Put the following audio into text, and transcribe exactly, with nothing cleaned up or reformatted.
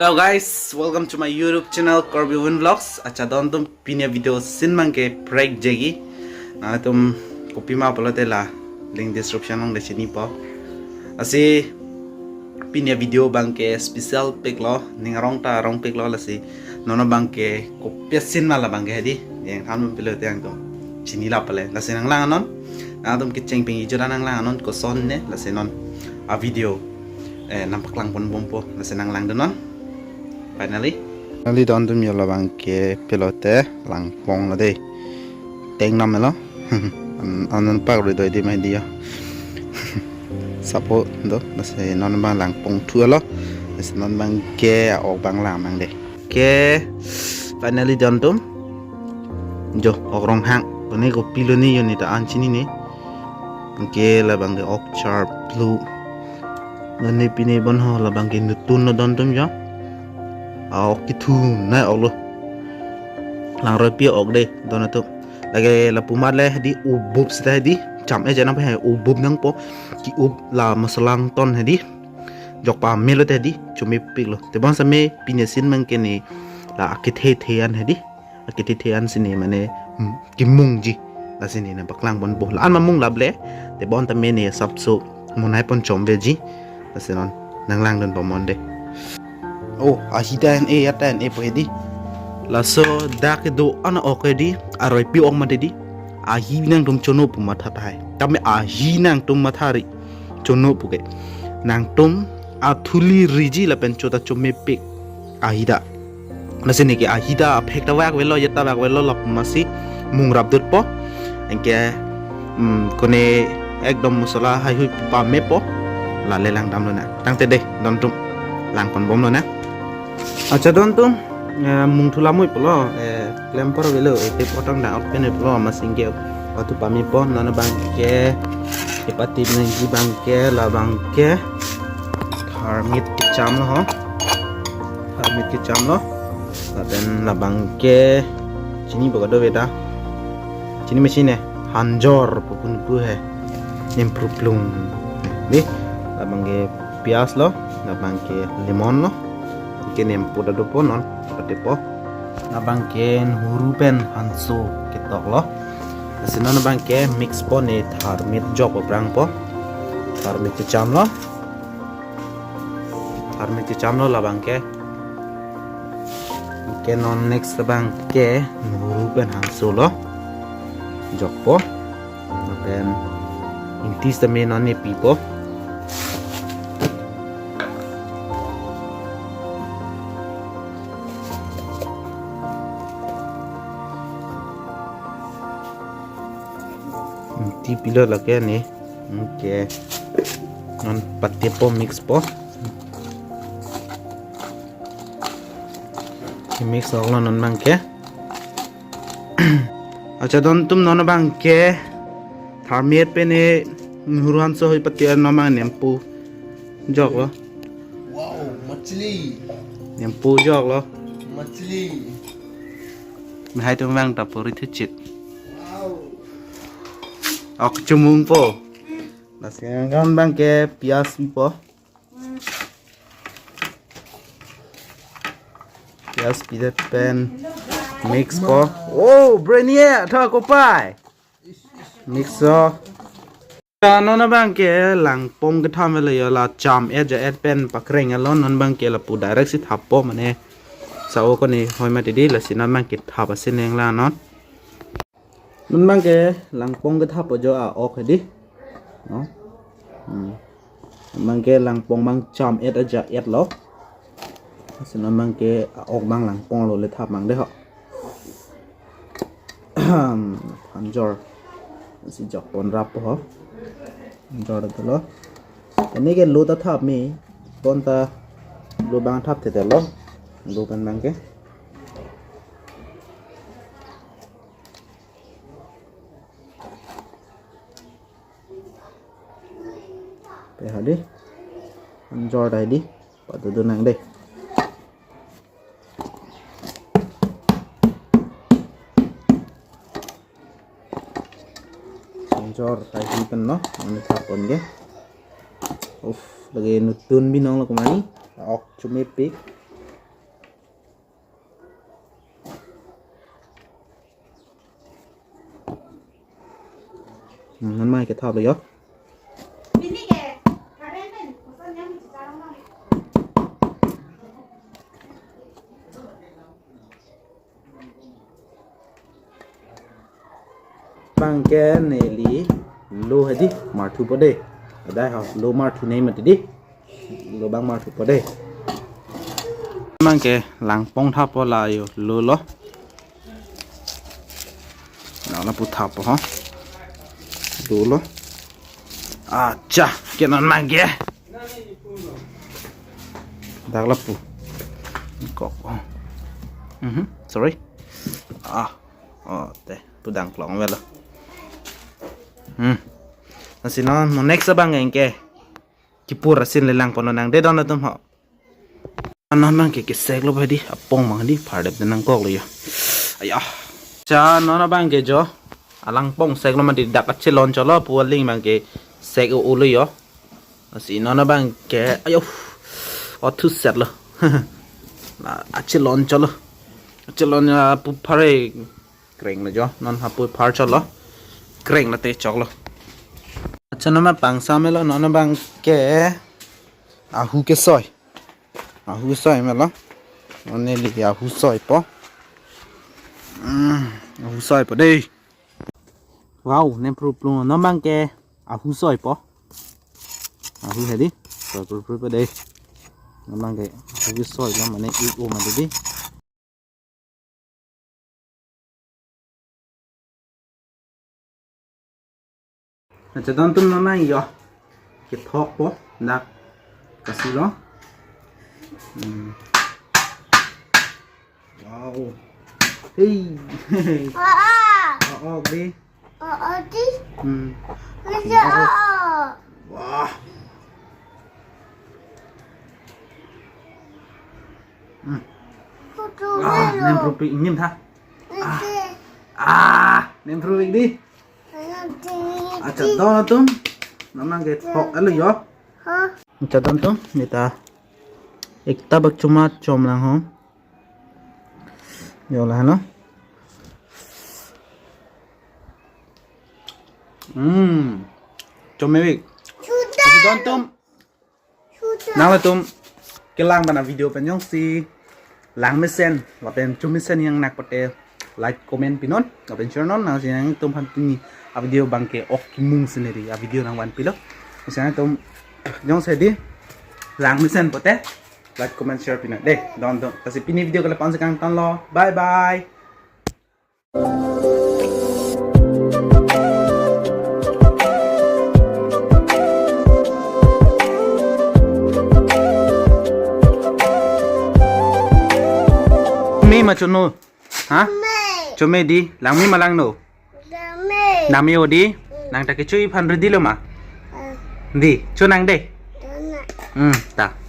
Hello guys, welcome to my YouTube channel Karbi Women Vlogs. Acha don tum pini avideo sin abangke prank jegi. Nangtum kopima pulote la link description along de chinipo. Lasi pini avideo abangke special piklo, ning arong ta arongpiklo lasi. Non abangke kopi asin ma la abangke hedi. Yang than pulote nangtum chini lapo le. Lasi nanglang non. Nangtum kecheng ping ijora nanglang non kosonne lasi non avideo eh, nangpaklang ponbompo, lasi nanglang dun non. Finally. Finally don tum yo la abangke pulote langpong lo de. Teng nam lo. An, an, an pak ri doi di mai di yo. Sapo do, lasi non abang langpong thu lo. Lasi non abangke a-ok abang lang mang de. Ke, finally don tum. Jo, ok rong hang. Kone kopilo ni yo ni ta an chinine. Ke la abangke ok char plu. Nani pini bon ho la abangke nutun lo don tum jo. A-ok kethu nai ok lo. Langroi pi ok de don atum. Lake lapu amat le di ubup seta di. Cham e jana pe ubup nangpo. Ki-up la masalang ton hedi. Jok pame lo te di. Chomepik lo. Tebon same pini asin abangke ni la akethe the an hedi. Akethe the an si ni mane, hmm, kemungji. Lasi ni nangpaklang ponpo. La-an mamung lap le. Tebon tame ni sapso monai pon chomveji. Lasi non nanglang dun pamon de. Oh, ahi ta en-e, ya ta en-e po hedi. Laso dak do an ok hedi. Aroi pi ok mati di. Ahi nangtum chono pu matha tahai. Tame ahi nangtum matha ri. Chono puke. Nangtum athuli riji lapen chota chomepik. Ahi ta. Lasi neke ahi ta aphek ta vak velo, yet ta vak velo lok masi mung rap dut po. Anke, mm, kone ekdom masala haihui pamepo. Lale lang dam lo na. Tangte de, don tum. Lang ponbom lo na. Acha don tum. Eh, mung thu lamui pulo. Eh, klem por velo. Eh, tep otang dang out pen pulo. Masi anke. Watu pamepo. Non abangke. Epati nangji abangke. La abangke. Tharmit kecham lo ho. Tharmit kecham lo. Lapen la abangke chini bokado beta. Chini machine hanjor pupun pu he. Nimpru plung. Di, la abangke pias lo, la abangke lemon lo. Ke nempo ta dopo non, patepo. La abangke nuhuru pen hanso ketok lo. Lasi non abangke mix po ne tharmit jok aphrang po. Tharmit kecham lo. Tharmit kecham lo la abangke. Ke non next abangke nuhuru pen hanso lo. Jokpo. Lapen ingti sitame non ne pipo. Ingti pilo lake ne. Oke. Non patepo mix po. Mix ok lo non abangke. Acha don tum non abangke. Tharmit pen ne nuhuru hanso hoi pati non abang nempo jok lo. Wow, machli. Nempo jok lo. Machli. Mehai tum vang ta puri thuchit. Wow. Ok chomungpo. Lasi non abangke pias pipo. Pias pidet pen mix po. Oh, breni e, tha kopai. Mix so. Ta non abangke langpong ketham velo yo la cham-et ja-et pen pakreng alon non abangke lapu direct si thappo mane. Sa-o kone hoi mati di lasi non abangke thap asin neng la non. Non abangke langpong kethappo jo a-ok hedi. No. Hmm. Abangke langpong abang cham-et aja-et lo. Lasi non abangke a-ok abang langpong lo le thap mang de ho. Hanjor. Si jok pon rap ho. Hanjor dolo. Ini ke lo ta thap me. Pon ta lo abang thap thede lo. Lo pen abangke. Pe hadi. Hanjor ta hadi. Patu dunang de. Hanjor ta hadi pen lo. Mane thap pon ke. Uff, lake nutun binong lo kemani. Ok, chomepik. Hmm, non abang ke thaplo yo. Abang ke neli lo hedi marthupo dei. Adai ho lo marthu nei mati dei. Lo abang marthupo dei. Abang ke langpong thappo la yo lo lo. Nang lapu thappo ho. Lo lo. Acha, ke non abang ke. Dak lapu. Kok. Oh. Mhm, sorry. Ah. Oh, te. Pudang klong velo. Hmm. Lasi non mo next abang ke. Kipur asin le langponnon nang dei don atum ho. Non abang ke keseklo hedi, apong abang hedi, phardep de nangkoklo yo. Aya. Cha non abang ke jo. Alangpong seklo mati dak achelon cholo pu aling abang ke sek-o-o lo yo. Lasi non abang ke, ayo. O thusetlo. La achelon cholo. Achelon ya pu phare krenglo jo. Non hapu phar cholo. Krenglo te choklo. Acha non ma pangsa melo non abang ke ahu kesoi. Ahu soi melo. Non neli ahu soipo. Hmm, ahu soipo dei. Wow, nempru plu non abang ke ahu soipo. Ahu hedi. Soi pru pru po dei. Non abang ke ahu soilo mane ik-o mati dei. Acha don atum non abang yo. Kethokpo dak kasilo. Hmm. Wow. Hey. Ah, ah. Oh, oh, dei. Oh, oh, dei. Hmm. Kerja, oh, oh. Wah. Hmm. Kutu ah, dulu. Nempru pi ingin tha. Nanti. Ah, nempru pi dei. Nanti. Acha don atum. Non abang ke thoklo yo. Hah? Acha don atum, neta. Ekta bak choma chom lang ho. Yo la no. Hmm. Chom mevek. Sudah. Acha don atum. Nangtum kelang abang video pen jongsi langmesen lapen chomesen yang nak pote like, comment pinon lapen share non. Nangsi nangtum aphan pini avideo abang ke ok kimung scenery avideo nangvanpilo. Nangsi nangtum jongsi hedi langmesen pote like, comment, share pinon dei. Don don. Lasi pini video ke lapu-an si kangtonlo. Bye bye. Me ma chono. Ha? Me. Chome dei, langme ma langno? Langme. Langme o dei? Mm. Nang ta kechui aphan ready lo ma? Mm. Dei, chonang dei? Chonang. Hmm, ta.